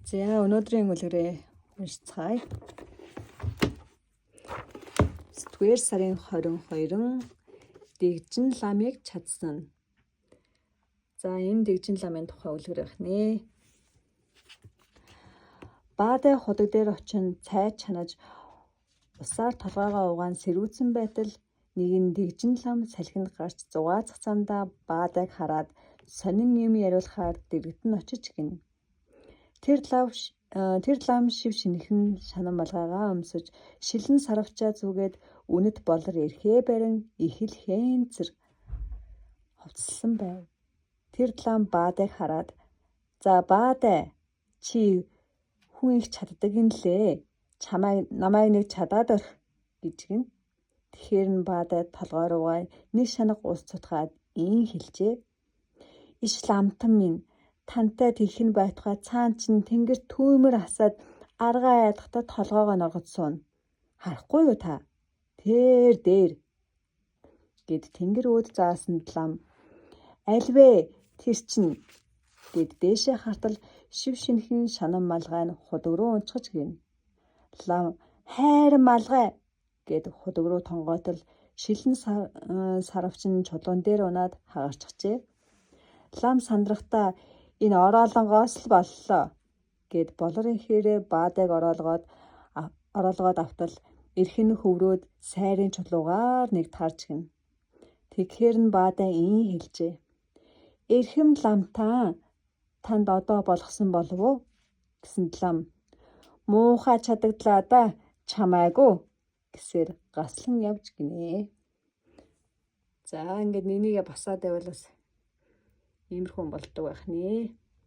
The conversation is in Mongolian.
За, өнөөдрийн үлгэрээ уншицгаая. 9-р сарын 22-н Дэгжин ламыг чадсан. За, энэ дэгжин ламын тухай үлгэр байх нэ. Баадай худаг дээр очин цай чанаж усаар толгойгоо угаан сэрүүцэн байтал нэгэн дэгжин лам салхинд гарч зугаацах замдаа Баадайг хараад сонин юм яриулахаар дэргэд нь очиж гэнэ. Тэр лам шив шинэхэн шанан малгайгаа өмсөж, шилэн сарвчаа зүүгээд, үнэт болор эрхээ барин их л хээнцэр хувцасласан байв. Тэр лам Баадайг хараад: "За, Баадай, чи хүн их чаддаг юм лээ. Чамайг намайг нэг чадаад орхи" гэж гэнэ. Тэгэхээр нь Баадай толгой руугаа нэг шанага ус цутгаад ийн хэлжээ: "Иш ламтан минь, тантай тэгэх нь байтугай цаана чинь тэнгэр түүмэр асаад аргаа айлгахдаа толгойгоо норгож сууна. Харахгүй юу та? Тэр дээр" гэд тэнгэр өөд заасан лам "Аль вэ? Тэр чинь" гэд дээшээ хартал шив шинэхэн шанан малгай нь худаг руу унчхаж гэнэ. Лам "Хайр малгай" гэд худаг руу тонгойтол шилэн сарвч нь чулуун дээр унаад хагарчихжээ. Лам сандрахдаа "Энэ ороолонгоос л боллоо" гэд болор энхээрээ Баадайг ороолгоод автал эрх нь хөврөөд сайрын чулуугаар нэг тарж гэнэ. Тэгэхээр нь Баадай ийн хэлжээ: "Эрхэм ламтан, танд одоо болгосон болов уу?" гэсэн лам "Муухай чадагдлаа да, чамайг уу" гэсээр гаслан явж гинэ. За, ингээд нэнийгээ басаад байвал бас иймэрхүү болдог байх нэ.